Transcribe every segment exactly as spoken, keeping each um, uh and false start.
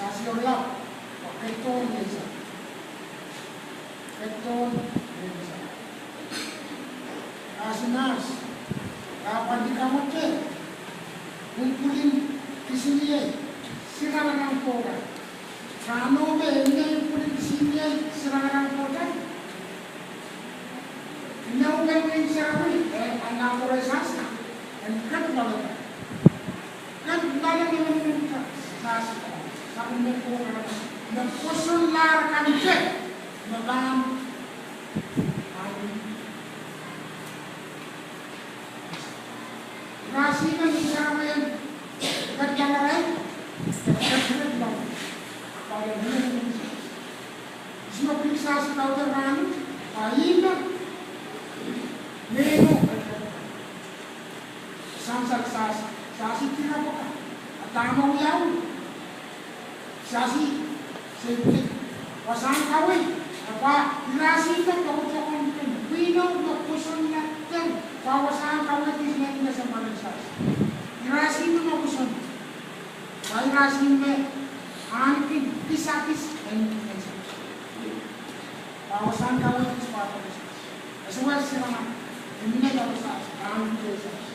Sasi oaralap, pwe ketidohn menseng. Ketidohn menseng. Aramas, aramas pahn likamwete, pwulpwulin kisiniei, siramarang kohla. Rahno me e mie pwulpwulin kisiniei, siramarang kohla. Ih me uwen Ngehn Sarawi, eh, anahne koaros sasi, en ket loaletail. Ket loaletail me sasi, sasi me kohla, me pwosonlahr kan ke, me pahn, pahn. Rasihn me Ngehn Sarawi en ket loaletail, ket, ket loaletail. Pahn, ihs me pil sasi kaudok rahn, pwe ih me, me no, sansal sasi, sasi tira pwukat, a dahme wiawi, sasi, se pil, wasahn kaweid, a pwe irasihn me pokotokon ken, pwihno me pwosonla ken, pwe wasahn kaweid kisiniei me sempwal en sasi. Irasihn me pwoson. Pwe irasihn me ahneki kisakis en, en sasi. Pwe wasahn kaweid kisakis. Ese wehwehki ma, e mie kaweid sasi, ahneki kisakis.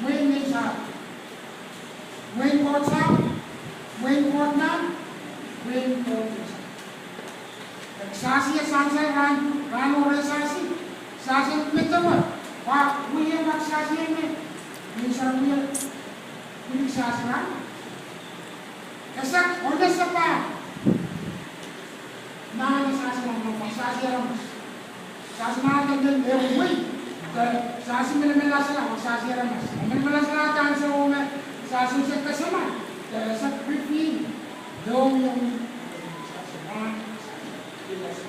Mwein Ngehn Sarawi. Mwein Koht Sahm, mwein Koht Nahn, mwein Koht Ngehn Sarawi. Pwe sasi e sansal rahn, rahno re sasi, sasi medewe, pwe wia pwe sasi me, Ngehn Sarawi, wia sasi rahn. Esehki, oh esehki pahn. Nahn sasi rahn, pwe sasi aramas. Sasi nahn de men ehu wei, de sasi melimela sala, pwe sasi aramas. Melimela sala de ansou me sasi se kesema, de sasi pipin, de oh wia wei, sasi nahn, sasi, sasi.